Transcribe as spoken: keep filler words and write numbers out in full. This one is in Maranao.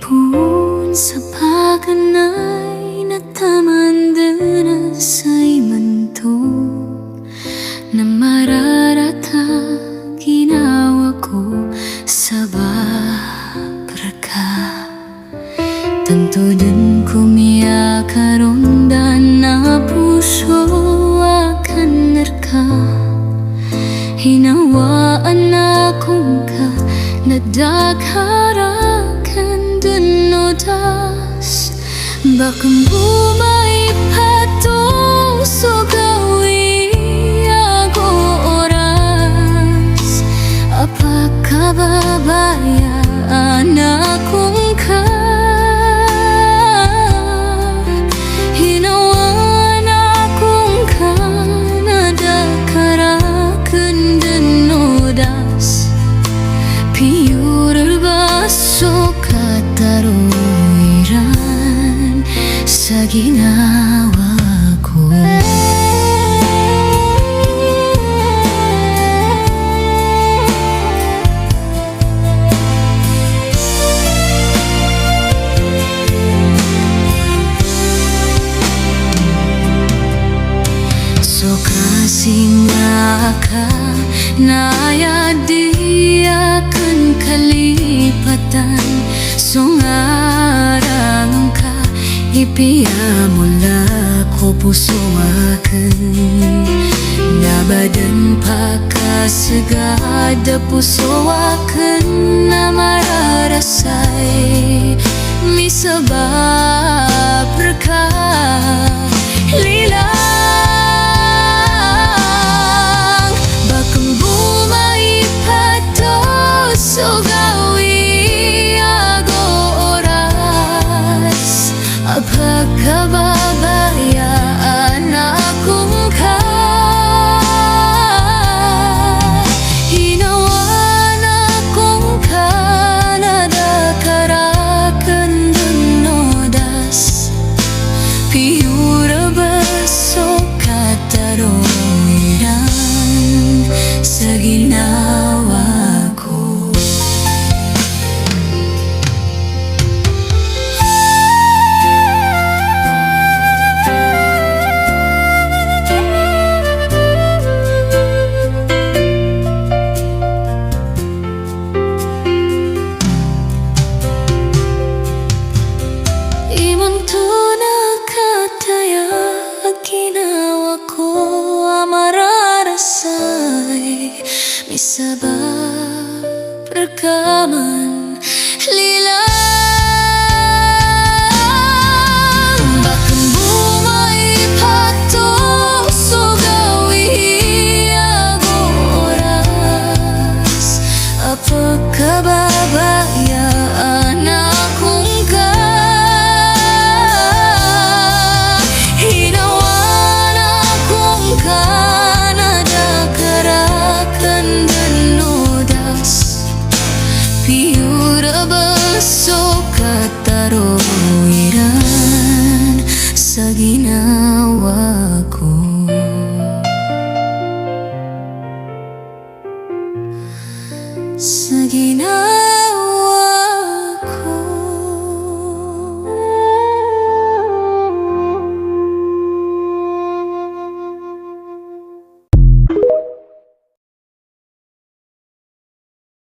Poon sa paganay na taman dn a sa imanto na mararata ginawa ko sabap rka. Tanto dn ko miyakarondan a poso akn rka. Hinawaan ako ngka na da ka rakn dn odas. Ba kn bo maipato so gawii ago oras a pkababayaan ako ngka. Hinawaan ako ngka na da ka rakn dn odas. Piyor ba so kataro iran sa ginawa ko. So kasinga ka na aya di akn kalipatan, so ngaran ngka i piyamolak ko poso akn. Na ba dn pakasgad a poso akn a mararasay, misabap rka. Lilang, ba kn bo maipato so gawii ago oras a pkababayaan ako ngka. Hinawaan ako ngka na da ka rakn dn odas. Piyor ba so kataro iran sa ginawa ko. Imanto na kataya a ginawa ko a mararasay, misabap rka man. Lilang, ba kn bo maipato so gawii ago oras a pkababayaan ako ngka. Hinawaan ako ngka na da ka rakn dn odas. Piyor ba so kataro iran sa ginawa